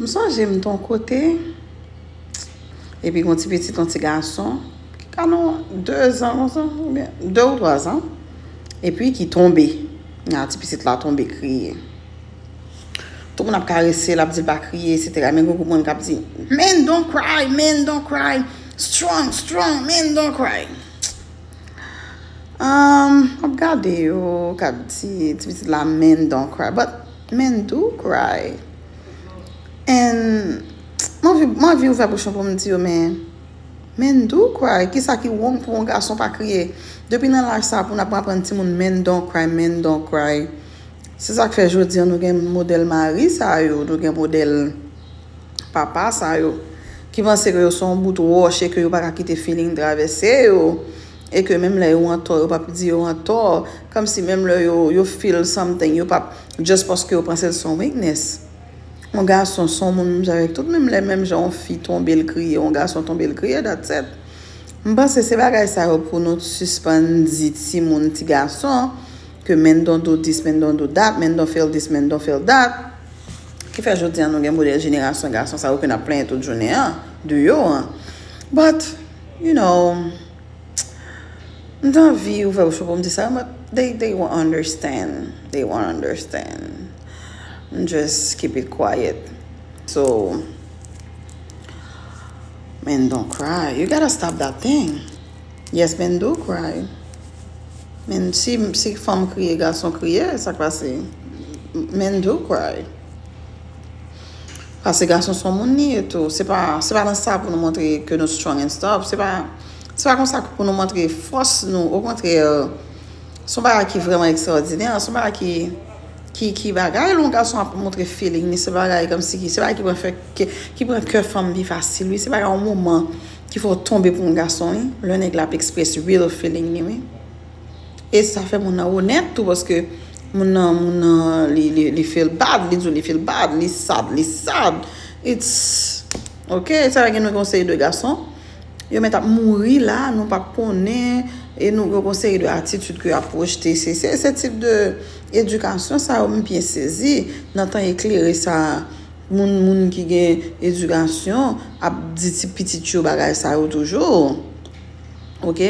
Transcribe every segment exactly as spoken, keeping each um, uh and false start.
M sonje m t on kote, epi gon ti pitit, on ti gason, ki ka nan de zan konsa, oubyen de ou twa zan, epi ki tonbe. Nan ti pitit la tonbe kriye. Tout moun ap karese l, ap di l pa kriye, etsetera. Men gon gwoup moun k ap di, "Men don't cry, men don't cry. Strong, strong, men don't cry." Um, m ap gade yo k ap di ti pitit la, "Men don't cry." But men do cry. And m anvi, m anvi ouvè bouch mwen pou m di yo, men men do cry. Kisa ki wrong pou yon gason pa kriye? Depi nan laj sa pou n ap aprann timoun men don't cry, men don't cry. Se sa k fè jodi an nou gen modèl mari sa yo, nou gen modèl papa sa yo, ki panse ke yo se yon bout wòch e ke yo pa ka kite feeling travèse yo, e ke menm lè yo antò, yo p ap di yo antò, kòmsi menm lè yo, yo feel something, yo p ap, just paske yo panse l se yon weakness. Yon gason se yon moun menm jan avèk tout, menm lè, menm jan yon fi tonbe l kriye, yon gason tonbe l kriye, that's it. M panse se bagay sa yo pou nou sispann di timoun, ti gason, ke men don't do this, men don't do that, men don't feel this, men don't feel that. Ki fè jodi an nou gen modèl jenerasyon gason sa yo ke n ap plenyen tout jounen an, de yo an. But, you know, m t anvi ouvè bouch pou m di sa, but they, they won't understand. They won't understand. Just keep it quiet. So, men don't cry. You gotta stop that thing. Yes, men do cry. Men si, si fanm kriye, gason kriye, sa k pase? Men do cry. Paske gason se yon moun li ye tou. Se pa, se pa nan sa pou nou montre ke nou strong and stuff. Se pa, se pa konsa pou nou montre fòs nou. Okontrè, se yon bagay ki vrèman ekstraòdinè. Se yon bagay ki, ki, ki bagay, lè yon gason ap montre feeling li, se bagay kòmsi ki, se bagay ki pran fè, ki, ki pran kè fanm pi fasil, wi. Se bagay yon moman ki fè w tonbe pou yon gason, wi. Lè nèg la ap express real feeling li, wi. E sa fè moun nan onèt tou, paske moun nan, moun nan, li, li, li feel bad, li di w li feel bad, li sad, li sad. It's, ok, sa gen nou gen yon seri de gason, yo mèt ap mouri la, nou p ap konnen, e nou gen yon seri de atitid ke y ap pwojte. Se, se, se tip de edikasyon sa yo m byen sezi nan tan eklere sa a. Moun, moun ki gen edikasyon ap di ti pitit yo bagay sa yo toujou. Ok?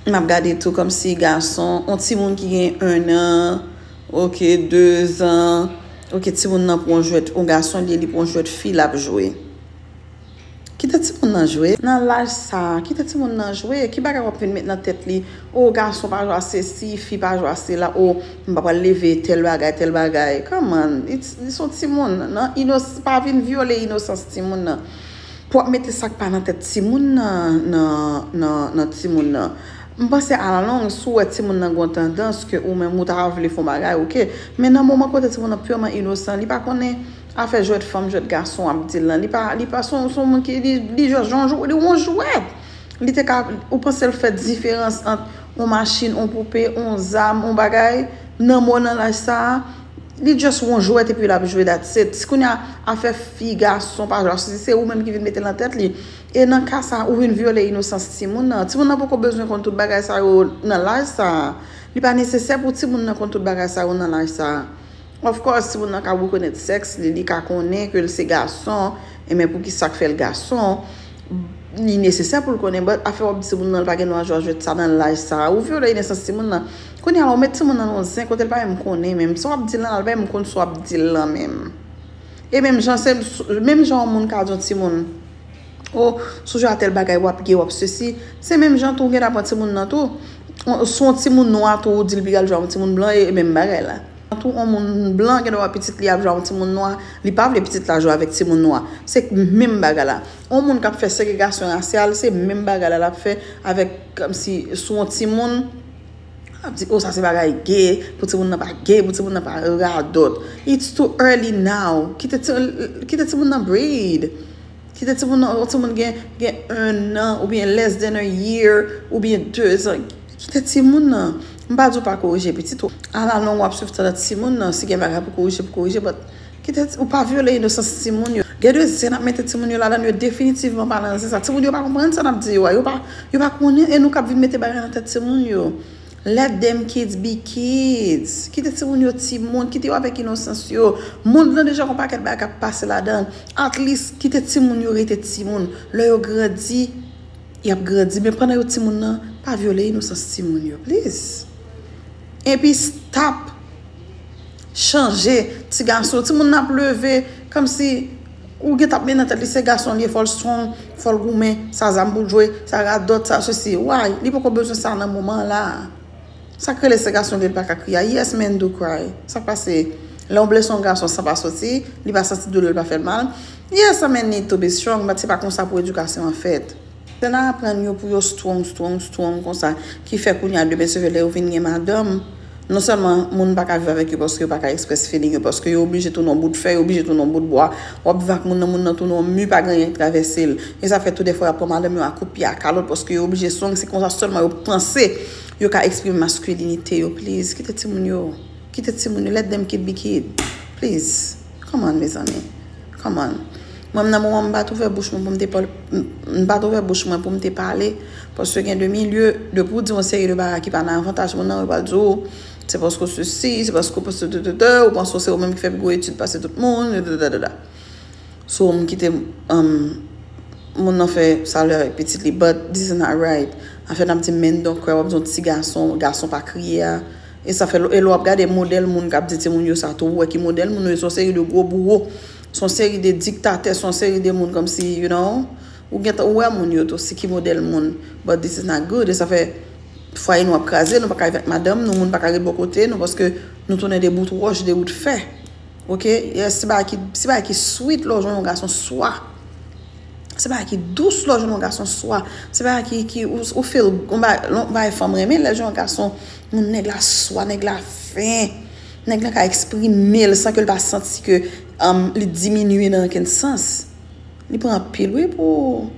M ap gade tou kòmsi gason, yon timoun ki gen en an, ok, de zan, ok, timoun nan pran yon jwèt, yon gason li ye, li pran yon jwèt fi, l ap jwe. Kite timoun nan jwe. Nan laj sa, kite timoun nan jwe. Ki bagay w ap vin met nan tèt li? O, gason pa jwe a sesi, fi pa jwe a sela. O, m pa pral leve tèl bagay, tèl bagay. Come on, it's, it's yon timoun. Nan inos-, pa vin vyole inosans timoun nan. Pou w ap mete sa k pa nan tèt timoun nan, nan, nan, nan timoun nan. M panse alalong, si w wè timoun nan gen yon tandans ke ou menm ou ta vle fè yon bagay, ok. Men nan moman kote timoun nan purman inosan, li pa konnen afè jwèt fanm, jwèt gason ap di l lan. Li pa, li pa se yon, se yon moun ki, li, li jwe yon jwèt, li yon jwèt. Li te ka, ou panse l fè diferans ant yon machin, yon poupe, yon zam, yon bagay, nan mò nan laj sa a? Li just yon jwèt epi l ap jwe, that's it. Kounye a, afè fi, gason, pa jwe, se, se ou menm ki vin mete l nan tèt li. E nan ka sa a, ou vin vyole inosans timoun nan. Timoun nan poko bezwen konn tout bagay sa yo nan laj sa a. Li pa nesesè pou timoun nan konn tout bagay sa yo nan laj sa a. Of course, timoun nan ka rekonèt sèks li, li ka konnen ke l se gason, e men pou ki sa k fè l gason, li nesesè pou l konnen, but afè w ap di timoun nan l pa gen dwa jwe jwèt sa nan laj sa a, ou vyole inosans timoun nan. Kounye a la, ou met timoun nan nan yon zen kote l pa menm konnen menm. Sa w ap di l lan, l pa menm konn sa w ap di l lan menm. E menm jan, se, menm jan yon moun ka di yon timoun, o, si w jwe a tèl bagay, w ap gay, w ap sesi. Se menm jan tou, ou gentan pran timoun nan tou. Ou, si yon timoun nwa tou, ou di l pi gal jwe a yon timoun blan, e, e menm bagay la. Tou, yon moun blan gen dwa pitit li ap jwe a yon timoun nwa, li pa vle pitit la jwe avèk timoun nwa. Se menm bagay la. Yon moun k ap fè segregasyon rasyal, se menm bagay la l ap fè avèk, kòmsi, sou yon timoun, ap di, "O, sa se bagay gay, pou timoun nan pa gay, pou timoun nan pa radòt." It's too early now. Kite ti, kite timoun nan breed. Kite timoun nan, yon timoun gen, gen un an, oubyen less than a year, oubyen de zan. Kite timoun nan. M pa di w pa korije pitit ou. Alalong, w ap swiv tandans timoun nan. Si gen bagay pou korije, pou korije, but kite ti, ou pa vyole inosans timoun yo. Gen de zen ap mete timoun yo ladan, yo definitivman pa nan zen sa. Timoun yo pa konprann sa n ap di yo a. Yo pa, yo pa konnen, e nou k ap vin mete bagay nan tèt timoun yo. Let them kids be kids. Kite timoun yo timoun, kite yo avèk inosans yo. Mond lan deja gon pakèt bagay k ap pase ladan. At least, kite timoun yo rete timoun. Lè yo grandi, y ap grandi. Men pandan yo timoun nan, pa vyole inosans timoun yo, please. Epi stop chanje ti gason. Timoun nan ap leve kòmsi ou gen t ap mennen nan tèt li se gason li ye, fò l strong, fò l goumen, sa zam pou l jwe, sa radòt, sa sesi. Why? Li poko bezwen sa nan moman la. Sa k rele se gason li ye, l pa ka kriye. Yes, men do cry. Sa k pase? Lè w blese yon gason san pa soti, li pa santi doulè, l pa fè l mal. Yes, a men need to be strong, but se pa konsa pou edikasyon an fèt. Se nan aprann yo pou yo strong, strong, strong konsa, ki fè kounye a demen se lè yo vin gen madanm, non sèlman moun pa ka viv avèk yo paske yo pa ka express feeling yo, paske yo oblije tounen yon bout fè, yo oblije tounen yon bout bwa. W ap viv ak moun nan, moun nan tounen yon mi, pa gen anyen k travèse l. E sa fè tou dèfwa y ap pran madanm yo a kout pye, a kalòt, paske yo oblije strong, se konsa sèlman yo panse yo ka eksprime maskilinite yo. Please, kite timoun yo, kite timoun yo, let them kid be kid. Please, come on, mezanmi. Come on. Mwen, nan moman m pa t ouvè bouch mwen pou m te pale, m pa t ouvè bouch mwen pou m te pale, paske gen de milye de pou di yon seri de bagay ki pa nan avantaj moun nan, yo pral di w, se paske w sesi, se paske w panse de, de, de, ou panse w se ou menm ki fè pi gwo etid pase tout moun, de, de, de, de, de. So, m kite, um, moun nan fè sa l vle avèk pitit li, but this is not right. Afè n ap di men don't cry, w ap di yon ti gason, gason pa kriye a. E sa fè, e lè w ap gade modèl moun k ap di timoun yo sa tou, ou wè ki modèl moun yo ye, se yon seri de gwo bouwo, se yon seri de diktatè, se yon seri de moun kòmsi, you know, ou gentan, ou wè moun yo tou, se ki modèl moun. But this is not good. E sa fè fwaye nou ap kraze, nou pa ka viv ak madanm nou, moun pa ka ret bò kote nou, paske nou tounen de bout wòch, de bout fè. Ok? Yes, se bagay ki, se bagay ki sweet lè w jwenn yon gason swa. Se bagay ki dous lè w jwenn yon gason swa. Se bagay ki, ki, ou, ou feel, yon bagay, yon bagay fanm renmen lè l jwenn yon gason. Moun nèg la swa, nèg la fen. Nèg la ka eksprime l san ke l pa santi ke, um, li diminye nan okenn sans. Li pran anpil, wi, pou,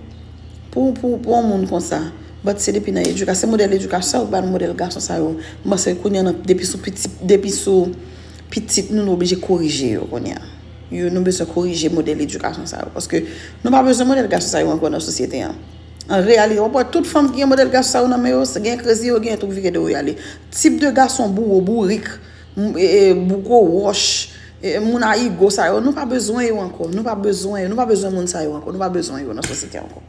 pou, pou, pou yon moun konsa. But se depi nan edikasyon, se modèl edikasyon sa yo ba nou modèl gason sa yo. M panse kounye a nan, depi sou pitit, depi sou pitit nou, nou oblije korije yo kounye a. Yo, nou bezwen korije modèl edikasyon sa yo. Paske nou pa bezwen modèl gason sa yo ankò nan sosyete an. An reyalite, w ap wè tout fanm ki gen modèl gason sa yo nan men yo, se gen krezi yo, gen tou vire de yo y ale. Tip de gason bouwo, bourik, m-, e, e, bouko wòch, e, moun a ego sa yo, nou pa bezwen yo ankò. Nou pa bezwen yo. Nou pa bezwen moun sa yo ankò. Nou pa bezwen yo nan sosyete ankò.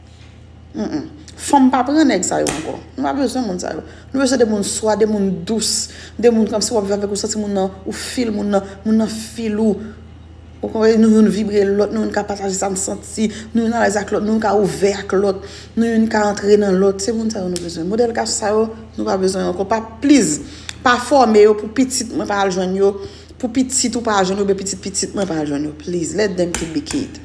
Mm-mm. Fanm pa pran nèg sa yo ankò. Nou pa bezwen moun sa yo. Nou bezwen de moun swa, de moun dous, de moun kòmsi w ap viv avèk ou, santi moun nan, ou feel moun nan, moun nan feel ou. Ou konprann? Nou youn vibre lòt, nou youn ka pataje sa n santi, nou youn alèz ak lòt, nou youn ka ouvè ak lòt, nou youn ka antre nan lòt. Se moun sa yo nou bezwen. Modèl gason sa yo, nou pa bezwen yo ankò. Pa, please, pa fòme yo pou pitit mwen pa al jwenn yo, pou pitit ou pa al jwenn yo, oubyen pitit pitit mwen pa al jwenn yo. Please, let them kid be kid.